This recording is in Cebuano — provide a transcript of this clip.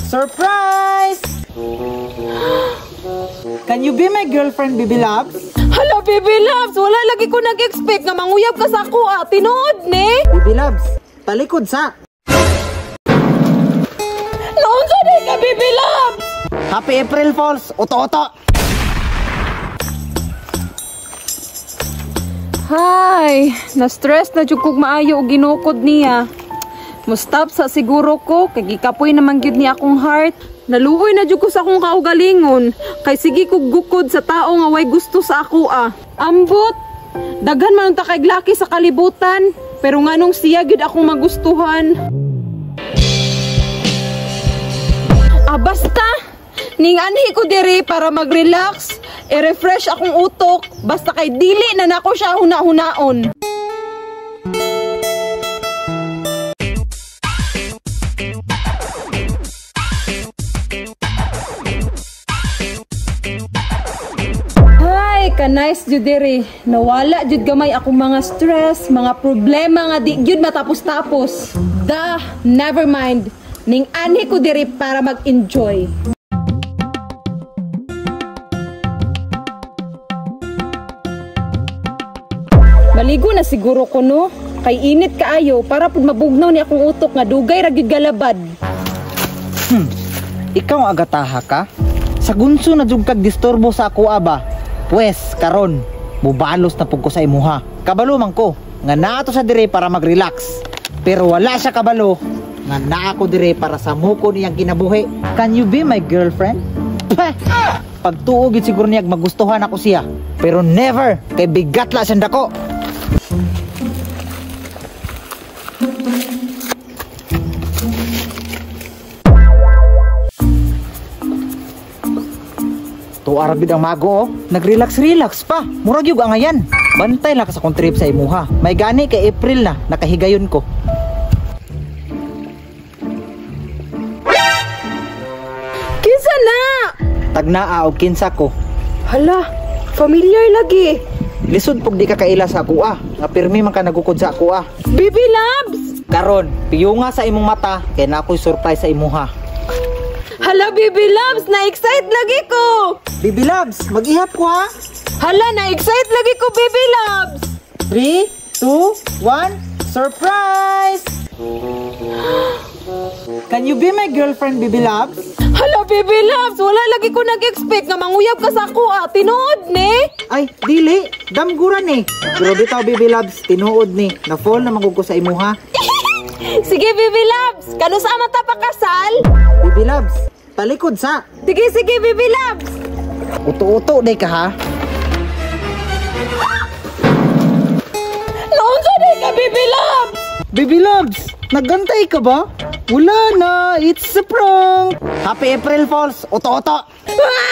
Surprise! Can you be my girlfriend, Baby Loves? Hala, Baby Loves! Wala lagi ko nag-expect nga manguyab ka sa ako ah. Tinuod ni? Baby Loves, talikod sa. Naunsa di ka, Baby Loves? Happy April Fools! Uto-uto! Hay, na-stress na jud kog maayo og ginukod niya. Mustap sa siguro ko kay gikapoy naman gyud ni akong heart. Naluoy na jud ko sa akong kaugalingon kay sige kog gukod sa tao nga way gusto sa ako ah. Ambot, daghan man unta kay laki sa kalibutan, pero nganong siya gyud akong magustuhan. Ah, basta ning anhi ko diri para mag-relax, i-refresh akong utok, basta kay dili na nako siya huna-hunaon. Hay, ka-nice jud diri. Nawala jud gamay akong mga stress, mga problema nga di jud matapos-tapos. Da, never mind. Ning anhi ko diri para mag-enjoy. Maligo na siguro ko no, kay init kaayo para pud mabugnaw ni akong utok nga dugay ra gyud galabad. Ikaw ang agataha ka? Sa gunso na jud kag disturbo sa ako aba. Pwes karon, mubalos na pug ko sa imuha. Kabalo man ko nga naa to sa dire para mag-relax. Pero wala siya kabalo nga naa ko dire para sa muko niyang kinabuhi. Can you be my girlfriend? Peh! Pagtuo gid siguro niya magustuhan ako siya. Pero never kay bigat la siyang dako. Tuara gid ang mago oh. Nagrelax-relax pa. Murag yug angayan. Bantay lang ka sa kong trip sa imuha. May gani kay April na nakahigayon ko. Kinsa na? Tagnaa og kinsa ko. Hala, familiar lagi. Lisod pug di ka kaila sa ako ah. Nga pirmi man ka nagukod sa ako ah. Baby Loves! Karon, piyunga sa imong mata kay na ako'y surprise sa imuha. Hala, Baby Loves, na-excite lagi ko. Baby Loves, mag-ihap ko ha. Hala, na-excite lagi ko, Baby Loves. 3, 2, 1, surprise! Can you be my girlfriend, Baby Loves? Hala, Baby Loves, wala lagi ko nag-expect nga manguyab ka sa ako ah. Tinuod ni? Ay, dili. Damguran eh. Pero bitaw, Baby Loves, tinuod ni. Na-fall na manggug ko sa imuha. Sige, Baby Loves, kanu sa amang tapakasal? Baby Loves, talikod sa. Sige, sige, Baby Loves. Uto-uto day ka ha. Naunsa day ka, Baby Loves? Baby Loves, nagantay ka ba? Wala na, it's a prank. Happy April Fools, uto-uto. Ah!